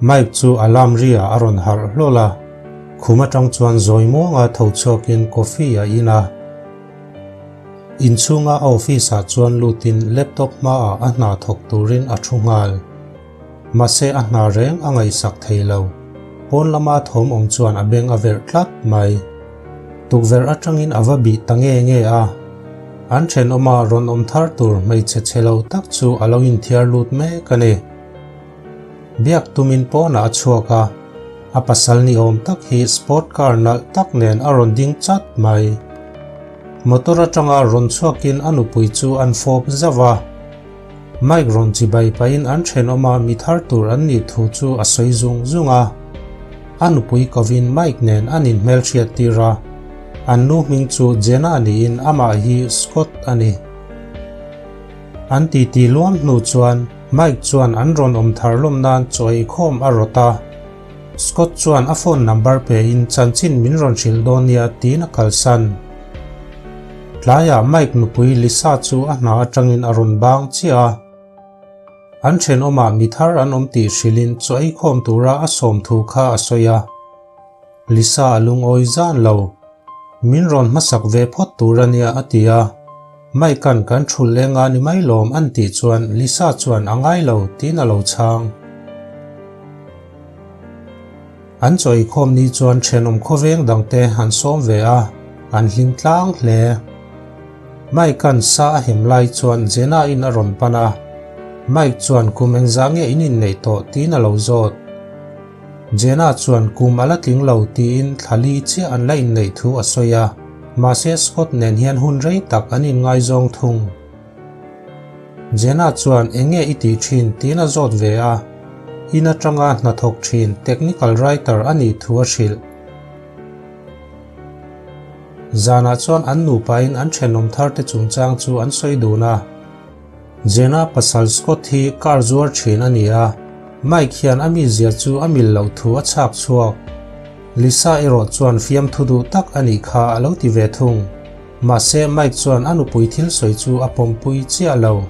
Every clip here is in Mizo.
Mike chu alarm ri ah a rawn harh hlawl a, khum atang chuan zawi muanga tho chhuakin coffee a in a. Inchhunga a office ah chuan lutin laptop hmaah a hna thawk turin a thu nghal. Mahse a hna reng a ngaihsak thei lo. Pawn lama thawm awm chuan a beng a verh tlat mai. Tukverh atangin a va bih ta nge nge a. An thenawma rawn awm thar tur hmeichhe chhe lo tak chu a lo inthiar lut mek a ni. Biak tumin pawnah a chhuak a, a pasal ni awm tak hi sport car nalh tak nen a rawn ding chat mai. Motor atanga rawn chhuakin a nupui chu an fawp zauh a. Mike rawn chibai pahin an thenawma mi thar tur an nih thu chu a sawi zung zung a. A nupui kovin Mike nen an inhmelhriat tir a, an nu hming chu Jenna niin amah hi Scott a ni. An titi luam hnu chuan Mike chuan an rawn awm thar lawm nan chaw ei khawm a rawt a. Scott chuan a phone number pein chanchin min rawn hrilh dawn nia tiin a kalsan. Tlaiah Mike nupui Lisa chu a hna atangin a rawn bang chiah a. An thenawmah mi thar an awm tih hrilhin chaw ei khawm tura a sawm thu kha a sawi a. Lisa a lungawi zan lo. Min rawn hmasak ve phawt tur a nia a ti a. Mike-a'n kan thulh leng a ni mai lawm an tih chuan Lisa chuan a ngai lo tiin a lo chhang. An chaw eikhawm ni chuan thenawm khawveng dangte an sawm ve a, an hlim tlang hle. Mike-a'n sa a hem lai chuan Jenna-in a rawn pan a, Mike chuan kum engzah nge in inneih tawh tiin a lo zawt. Jenna chuan kum a la tling lo tiin thla li chiah an la inneih thu a sawi a, mahse Scott nen hian hun rei tak an inngaizawng thung. Jenna chuan eng nge i tih thin tiin a zawt ve a, in atanga hnathawk thin technical writer a nih thu a hrilh. Zanah chuan an nupain an thenawm thar te chungchang chu an sawi dun a. Jenna pasal Scott hi car zuar thin a ni a, Mike hian a mizia chu a mil loh thu a chhak chhuak. Lisa erawh chuan fiamthu duh tak a nih kha a lo ti ve thung. Mahse Mike chuan a nupui thil sawi chu a pawmpui chiah lo.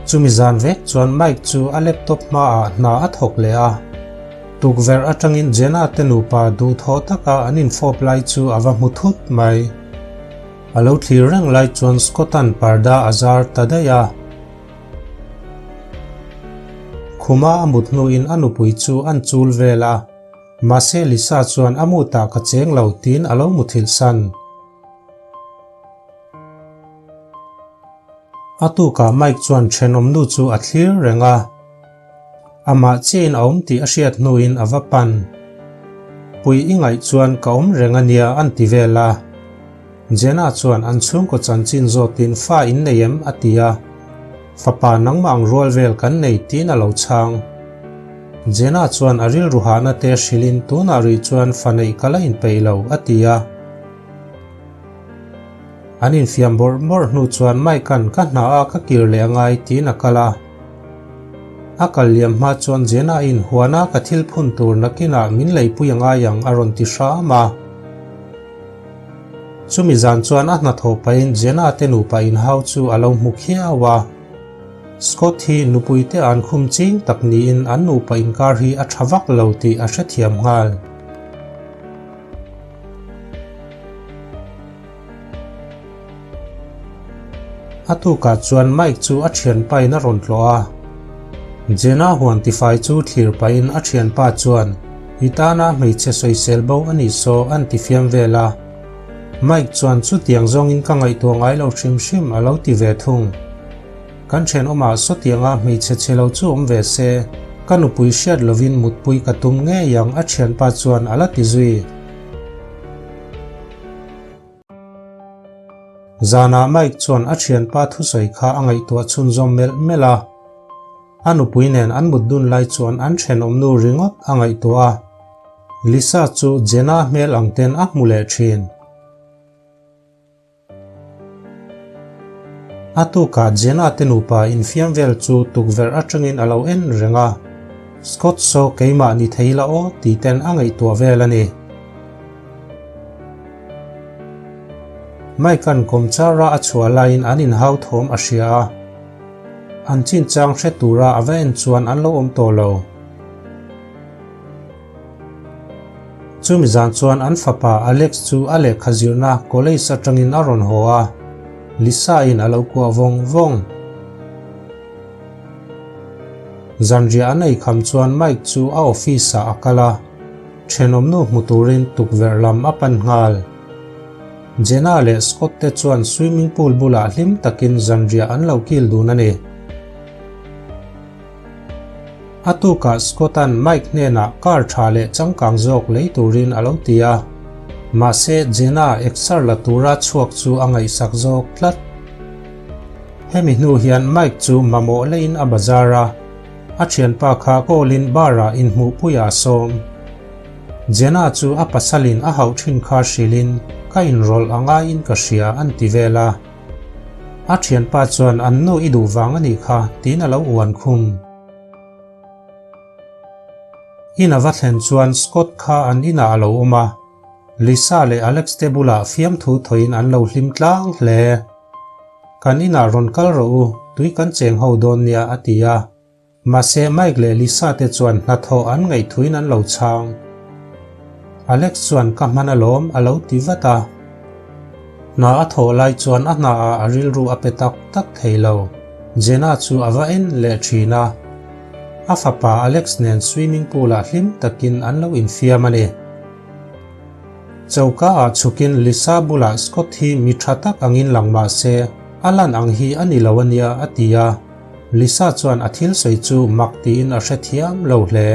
Chumi zan vek chuan Mike chu a laptop hmaah hna a thawk leh a. Tukverh atangin Jenna te nupa duhthawh taka an infawp lai chu a va hmu thut mai. A lo thlir reng lai chuan Scott-a'n parda a zar ta daih a. Khuma a mut hnuin a nupui chu an chul vel a. Mahse Lisa chuan a mutah ka cheng lo tiin a lo muthilh san. A tukah Mike chuan thenawm nu chu a thlir reng a. Amah chiahin a awm tih a hriat hnuin a va pan. Pui i ngaih chuan ka awm reng a nia an ti vel a. Jenna chuan an chhungkaw chanchin zawtin fa in nei em a ti a. Fapa nangmah ang rual vel kan nei tiin a lo chhang. Jenna chuan a rilru hahna te hrilhin tunah rih chuan fa neih ka la inpeih lo a ti a. An infiam bawrh bawrh hnu chuan Mike-a'n ka hna a ka kir leh a ngai tiin a kal a. A kal liam hma chuan Jenna-in huana ka thil phun tur nakinah min leipui a ngai ang a rawn ti hram a. Chumi zan chuan a hnathawh pahin Jenna te nupa inhau chu a lo hmu khiau a. Scott hi nupuite an khum ching tak niin an nupa inkar hi a tha vak lo tih a hrethiam nghal. A tukah chuan Mike chu a thianpain a rawn tlawh a. Jenna huan tifai chu thlir pahin a thianpa chuan, I tana hmeichhe sawisel bo a nih saw an ti fiam vel a. Mike chuan chutiang zawngin ka ngaihtuah ngai lo hrim hrim a lo ti ve thung. Kan thenawmah sawtianga hmeichhe chhe lo chu awm ve se, ka nupui hriat lovin mutpui ka tum ngei ang a thianpa chuan a la ti zui. Zanah Mike chuan a thianpa thusawi kha a ngaihtuah chhunzawm melh melh a. A nupui nen an mut dun lai chuan an thenawmnu ringawt a ngaihtuah a. Lisa chu Jenna hmel ang ten a hmu leh thin. A tukah Jenna te nupa infiam vel chu tukverh atangin a lo en reng a. Scott saw keimah ni thei la aw tih ten a ngaihtuah vel a ni. Mike-a'n kawmchara a chhuah laiin an inhau thawm a hria a. An chinchang hre tura a va en chuan an lo awm tawh lo. Chumi zan chuan an fapa Alex chu a lehkha zirna college atangin a rawn haw a, Lisa in a lo kuah vawng vawng. Zanriah an ei kham chuan Mike chu a office ah a kal a, thenawmnu hmu turin tukverh lam a pan nghal. Jenna leh Scott te chuan swimming pool bulah hlim takin zanriah an lo kil dun a ni. A tukah Scott-a'n Mike hnenah car tha leh changkang zawk lei turin a lo ti a, mahse Jenna exer la tura chhuak chu a ngaihsak zawk tlat. Hemi hnu hian Mike chu mamawh leiin a bazar a, a thianpa kha call-in bar-ah inhmuhpuiah a sawm. Jenna chu a pasalin a hauh thin kha hrilhin ka inrawlh a ngaiin ka hria an ti vel a. A thianpa chuan an nu i duh vang a nih kha tiin a lo uan khum. In a va thlen chuan Scott kha an inah a lo awm a, Lisa leh Alex te bulah fiamthu thawiin an lo hlim tlang hle. Kan inah rawn kal rawh u, tui kan cheng ho dawn nia a ti a. Mahse Mike leh Lisa te chuan hnathawh an ngaihthuin an lo chhang. Alex chuan ka hman alawm a lo ti vat a. Hna a thawh lai chuan a hna ah a rilru a pe tak tak thei lo. Jenna chu a va en leh thin a. A fapa Alex nen swimming pool ah hlim takin an lo infiam a ni. Choka ah chhukin Lisa bulah Scott hi mi tha tak angin lang mah se a lan ang hi a ni lo ania a ti a. Lisa chuan a thil sawi chu mak tiin a hrethiam lo hle.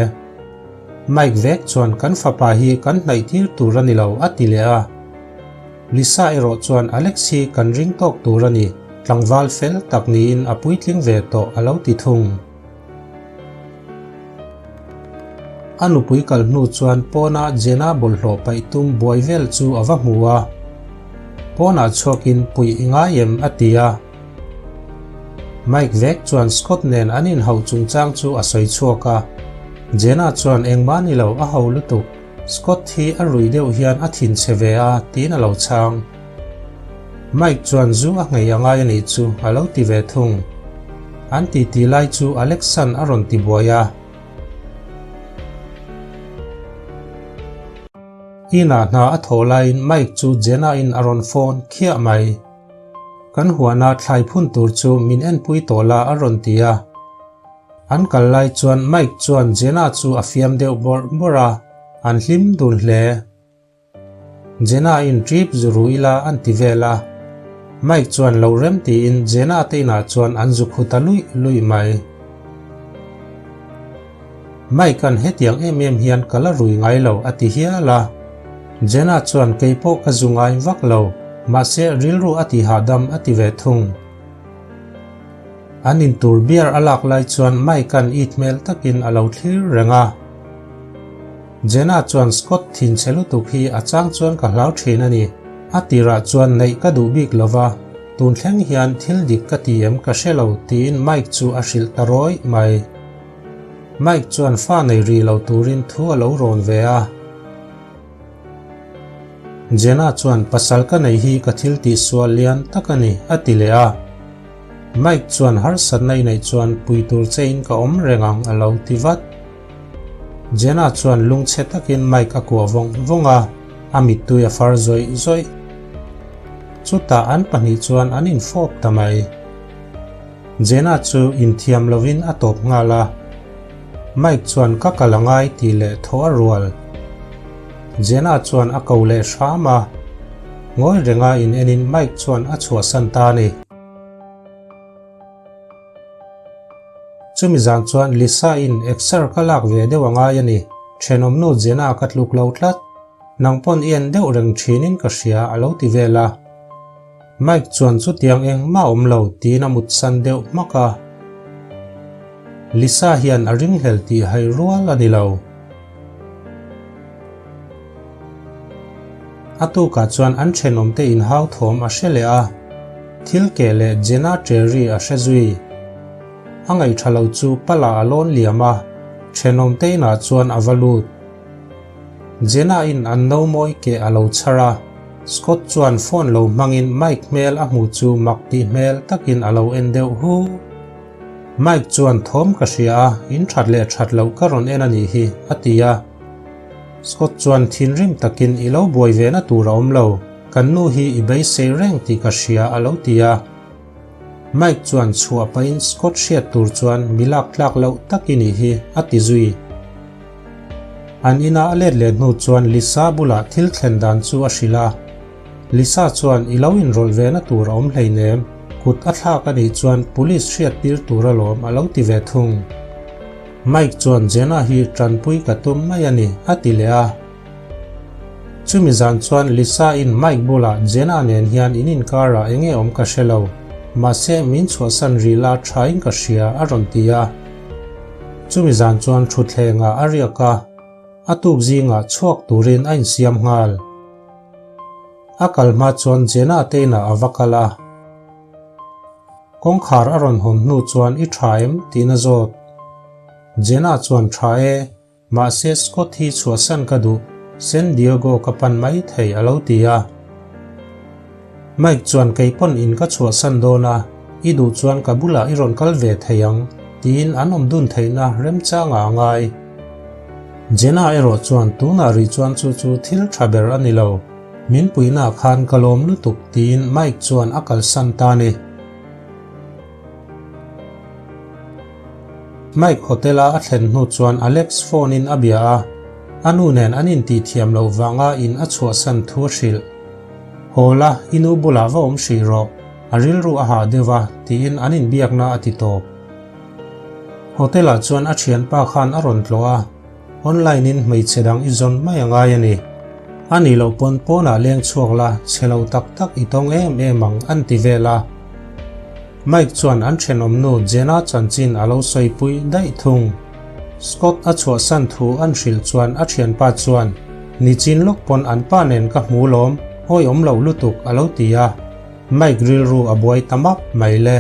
Mike vek chuan kan fapa hi kan hnaih tir tur a ni lo a ti leh a. Lisa erawh chuan Alex hi kan ring tawk tur a ni, tlangval fel tak niin a puitling ve tawh a lo ti thung. A nupui kal hnu chuan pawnah Jenna bawlhhlawh paih tum buai vel chu a va hmu a. Pawnah chhuakin puih i ngai em a ti a. Mike vek chuan Scott nen an inhauh chungchang chu a sawi chhuak a. Jenna chuan engmah ni lo a ho lutuk, Scott hi a rui deuh hian a thinchhe ve a tiin a lo chhang. Mike chuan zu a nghei a ngai a nih chu a lo ti ve thung. An titi lai chu Alexan a rawn ti buai a. Inah hna a thawh laiin Mike chu Jenna-in a rawn phone khiah mai. Kan huana thlai phun tur chu min enpui tawh la a rawn ti a. An kal lai chuan Mike chuan Jenna chu a fiam deuh bawrh bawrh a, an hlim dun hle. Jenna in trip zu ru ila an ti vel a. Mike chuan lo rem tiin Jenna te inah chuan an zu khu ta luih luih mai. Mike-a'n hetiang em em hian ka la rui ngai lo a ti hial a. Jenna chuan kei pawh ka zu ngai vak lo, mahse rilru a ti hahdam a ti ve thung. An intur beer a lak lai chuan Mike-a'n it hmel takin a lo thlir reng a. Jenna chuan Scott thinchhe lutuk hi a chang chuan ka hlau thin a ni. A tirah chuan neih ka duh bik lo va, tun thleng hian thil dik ka ti em ka hre lo tiin Mike chu a hrilh ta rawih mai. Mike chuan fa nei rih lo turin thu a lo rawn ve a. Jenna chuan pasal ka nei hi ka thil tih sual lian tak a ni a ti leh a. Mike chuan harsatna i neih chuan pui tur chein ka awm reng ang a lo ti vat. Jenna chuan lungchhe takin Mike a kuah vawng vawng a, a mittui a far zawih zawih. Chutah an pahnih chuan an infawp ta mai. Jenna chu inthiam lovin a tawp nghal a, Mike chuan ka kal a ngai tih leh thaw a rual. Jenna chuan a ko leh hram a, ngawi renga in enin Mike chuan a chhuahsan ta a ni. Chumi zan chuan Lisa in exer ka lak ve deuh a ngai a ni, thenawmnu Jenna ka tluk lo tlat, nang pawn i en deuh reng thinin ka hria a lo ti vel a. Mike chuan chutiang engmah awm lo tiin a mutsan deuh hmak a. Lisa hian a ringhlel tih hai rual a ni lo. A tukah chuan an thenawmte inhau thawm a hre leh a, thil keh leh Jenna Cherry a hre zui. A ngaihṭha lo chu pala a lawn liam a, thenawmte inah chuan a va lut. Jenna in an no mawi keh a lo chhar a, Scott chuan phone lo hmangin Mike hmel a hmu chu mak tih hmel takin a lo en deuh hu. Mike chuan thawm ka hria a, in that leh that loh ka rawn en a nih hi, a ti a. Scott chuan thinrim takin I lo buai ve na tur a awm lo, kan nu hi i beisei reng tih ka hria a lo ti a. Mike chuan chhuah pahin Scott hriat tur chuan mi lak tlak loh tak i nih hi a ti zui. An ina a let leh hnu chuan Lisa bulah thil thlen dan chu a hrilh a. Lisa chuan i lo inrawlh ve na tur a awm hleinem, kut a thlak a nih chuan police hriat tir tur alawm a lo ti ve thung. Mike chuan Jenna hi tanpui ka tum mai a ni a ti leh a. Chumi zan chuan Lisa in Mike bulah Jenna nen hian in inkarah eng nge awm ka hre lo, mahse min chhuahsan rih la tha in ka hria a rawn ti a. Chumi zan chuan thutthlengah a riak a, a tuk zingah chhuak turin a insiam nghal. A kal hma chuan Jenna te inah a va kal a. Kawngkhar a rawn hawn hnu chuan i tha em? tiin a zawt. Jenna chuan tha e, mahse Scott hi chhuahsan ka duh, San Diego ka pan mai thei a lo ti a. Mike chuan kei pawn in ka chhuahsan dawn a, i duh chuan ka bulah i rawn kal ve thei ang, tiin an awm dun theihna remchangah a ngai. Jenna erawh chuan tunah rih chuan chu chu thil tha ber a ni lo. Min puihnaah khan ka lawm lutuk tiin Mike chuan a kalsan ta a ni. Mike hotel a a thlen hnu chuan Alex phone in a bia a, a nu nen an intih thiam loh vanga in a chhuahsan thu a hrilh. Haw la, i nu bulah va awm hrih rawh, a rilru a hah deuh a tiin an inbiakna a ti tawp. Hotel ah chuan a thianpa khan a rawn tlawh a. Online in hmeichhe dang i zawn mai a ngai a ni. A nih loh pawn pawnah leng chhuak la, chhe lo tak tak i tawng em em ang an ti vel a. Mike chuan an thenawm nu Jenna chanchin a lo sawipui daih thung. Scott a chhuahsan thu an hrilh chuan a thianpa chuan, Nichin lawk pawn an pa nen ka hmu lawm, awihawm loh lutuk a lo ti a. Mike rilru a buai ta map mai le.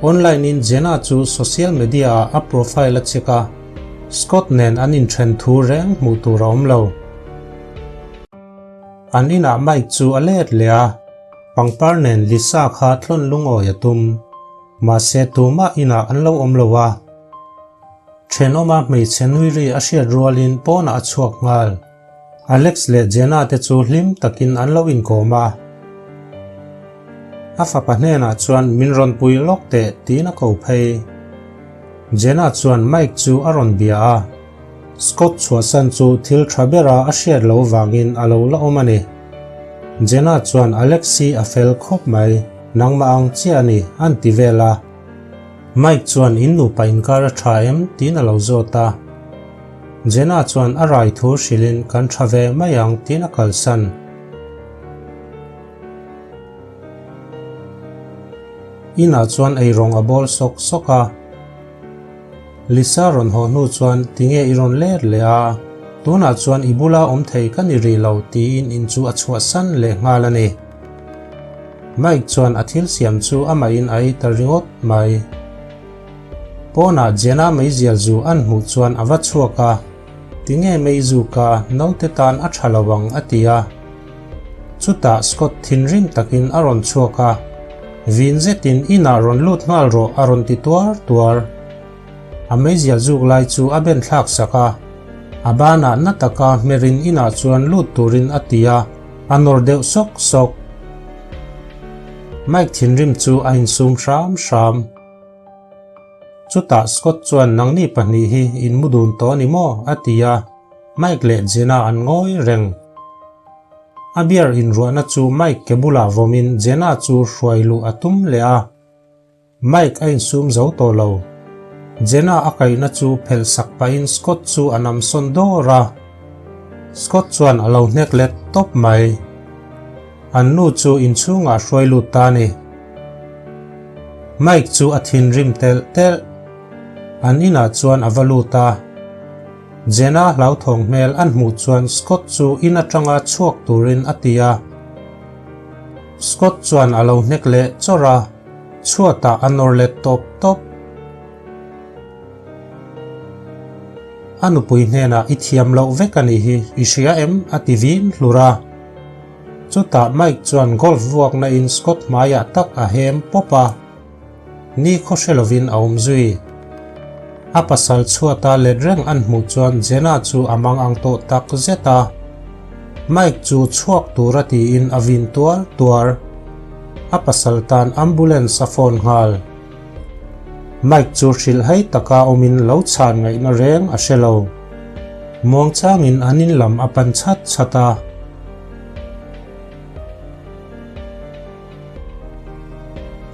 Online in Jenna chu social media ah a profile a check a, Scott nen an inthen thu reng hmuh tur a awm lo. An inah Mike chu a let leh a, pangpar nen Lisa kha tlawn lungawi a tum. Mahse tumah inah an lo awm lo a. Thenawma hmeichhe nui ri a hriat rualin pawnah a chhuak nghal. Alex leh Jenna te chu hlim takin an lo inkawm a. A fapa hnenah chuan min rawn pui lawk teh tiin a ko phei. Jenna chuan Mike chu a rawn bia a. Scott chhuahsan chu thil tha bera a hriat loh vangin a lo la awm a ni. Jenna chuan Alex hi a fel khawp mai, nangmah ang chiah a ni, an ti vel a. Mike chuan in nupa inkar a tha em tiin a lo zawt a. Jenna chuan a rai thu hrilhin kan tha ve mai ang tiin a kalsan. Inah chuan eirawng a bawl sawk sawk a. Lisa rawn haw hnu chuan tinge i rawn let leh a, tunah chuan i bula awm thei ka ni rih lo tiin in chu a chhuahsan leh nghal a ni. Mike chuan a thil siam chu amahin a ei ta ringawt mai. Pawnah Jenna meizial zu an hmuh chuan a va chhuak a, Tinge meizu ka naute tan a tha lo ang a ti a. Chutah Scott thinrim takin a rawn chhuak a, Vin zetin inah rawn lut nghal rawh a rawn ti tuar tuar. A meizial zuk lai chu a ben thlak sak a, a banah na taka hmerin inah chuan lut turin a ti a, a nawr deuh sawk sawk. Mike thinrim chu a insum hram hram. Chutah Scott chuan nangni pahnih hi in mu dun tawh a ni maw? a ti a, Mike leh Jenna an ngawi reng. A beer inruahna chu Mike ke bulah vawmin Jenna chu hruai luh a tum leh a. Mike a insum zo tawh lo. Jenna a kaihna chu phelh sak pahin Scott chu a nam sawn dawr a. Scott chuan a lo hnek let tawp mai. An nu chu inchhungah hruai lut ta a ni. Mike chu a thinrim telh telh. An inah chuan a va lut a. Jenna hlauthawng hmel an hmuh chuan Scott chu in atanga chhuak turin a ti a. Scott chuan a lo hnek leh chawrh a, chhuatah a nawr let tawp tawp. A nupui hnenah i thiam loh vek a nih hi, i hria em? a ti vin hlur a. Chutah Mike chuan golf vuakna in Scott hmaiah tak a hem pawp a, ni khaw hre lovin a awm zui. A pasal chhuata let reng an hmuh chuan Jenna chu a mang ang tawh tak zet a. Mike chu chhuak tura tiin a vin tuar tuar. A pasal tan ambulance a phone nghal. Mike chu hrilhhai taka awmin lo chhan ngaihna reng a hre lo. Muangchangin an in lam a pan chhat chhat a.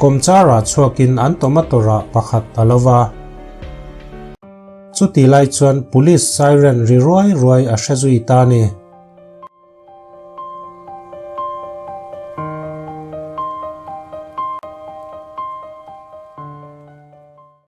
Kawmchar ah chhuakin an tomato rah pakhat a lo va. Chuti lai chuan police siren ri ruai ruai a hre zui ta ni.